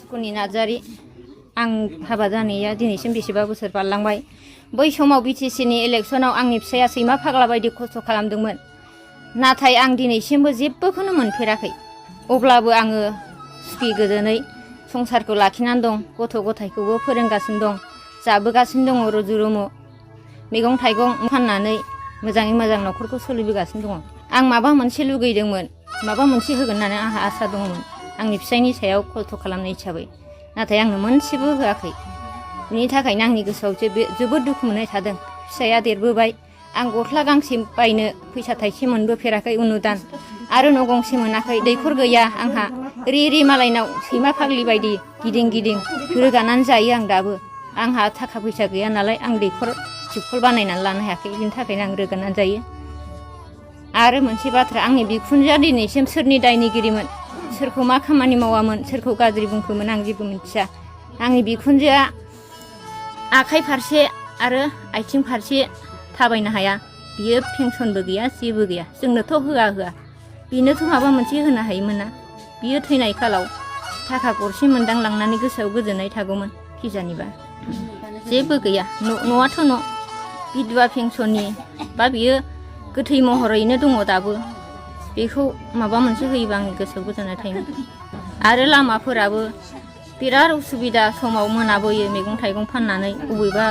सुखुनि नार्जारि आं हाबा जानाया दिनैसिम बेसेबा बोसोर बारलांबाय। बै समाव बिटिसिनि इलेक्सनाव आंनि फिसाया सैमा फाग्ला बायदि खस्थ' खालामदोंमोन। नाथाय आं दिनैसिमबो जेबोखौनो मोनफेराखै। अब्लाबो आङो सुखि गोजोनै संसारखौ लाखिनानै दं। गथ' गथायखौबो फोरोंगासिनो दं, जाबोगासिनो दङ रुजु रुमु। मैगं थाइगं फाननानै मोजाङै मोजां न'खरखौ सोलिबोगासिनो दङ। आं माबा मोनसे लुगैदोंमोन, माबा मोनसे होगोन होननानै आंहा आसा दंमोन आंनि फिसायनि सायाव खस्थ' खालामनाय हिसाबै। नाथाय आंनो मोनसेबो होआखै। बिनि थाखायनो आंनि गोसोआव जोबोद दुखु मोननाय थादों। फिसाया देरबोबाय, आं गस्ला गांसे बायनो फैसा थाइसे मोनबोफेराखै अनुदान, आरो न' गंसे मोनाखै, दैखर गैया आंहा। रि मालायनाव सैमा फाग्लि बायदि गिदिं गिदिं रोगानानै जायो आं दाबो। आंहा थाखा फैसा गैया नालाय आं दैखर थिबखल बानायनानै लानो हायाखै। बिनि थाखायनो आं रोगानानै जायो। आरो मोनसे बाथ्रा, आंनि बिखुनजोआ दिनैसिम सोरनि दायनिगिरिमोन, सोरखौ मा खामानि मावामोन, सोरखौ गाज्रि बुंखोमोन आं जेबो मिथिया। आंनि बिखुनजोआ आखाइ फारसे आरो आथिं फारसे थाबायनो हाया। बियो पेन्सनबो गैया, जेबो गैया। जोंनोथ' होआ। बेनोथ' माबा मोनसे होनो हायोमोन ना। बियो थैनाय खालाव थाखा गरसे मोनदांलांनानै गोसोआव गोजोननाय थागौमोन खिजानिबा। जेबो गैया। न'आथ' न', बिधवा पेन्सननि बा बियो गोथै महरैनो दङ दाबो। बेखौ माबा मोनसे होयोबा आंनि गोसोआव गोजोननाय थायोमोन। आरो लामाफोराबो बिराद उसुबिदा समाव मोनाबोयो मैगं थाइगं फाननानै। अबेबा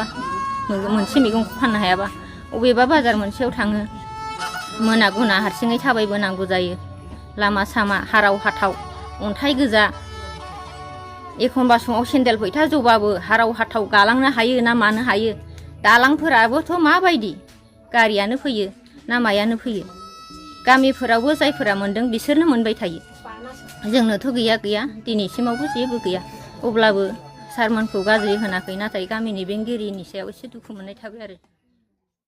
मोनसे मैगंखौ फाननो हायाबा अबेबा बाजार मोनसेयाव थाङो, मोना गुना हारसिङै थाबायबोनांगौ जायो। लामा सामा हाराव हाथाव अन्थाइ गोजा। एखनबा समाव सेन्देल फैथा जबाबो हाराव हाथाव गालांनो हायो ना मानो हायो। दालांफोराबोथ' माबायदि, गारियानो फैयो ना मायानो फैयो। गामिफोरावबो जायफोरा मोनदों बिसोरनो मोनबाय थायो। जोंनोथ' गैया दिनैसिमावबो जेबो गैया। अब्लाबो सारमोनखौ गाज्रि होनाखै, नाथाय गामिनि बेंगिरिनि सायाव एसे दुखु मोननाय थाबाय आरो।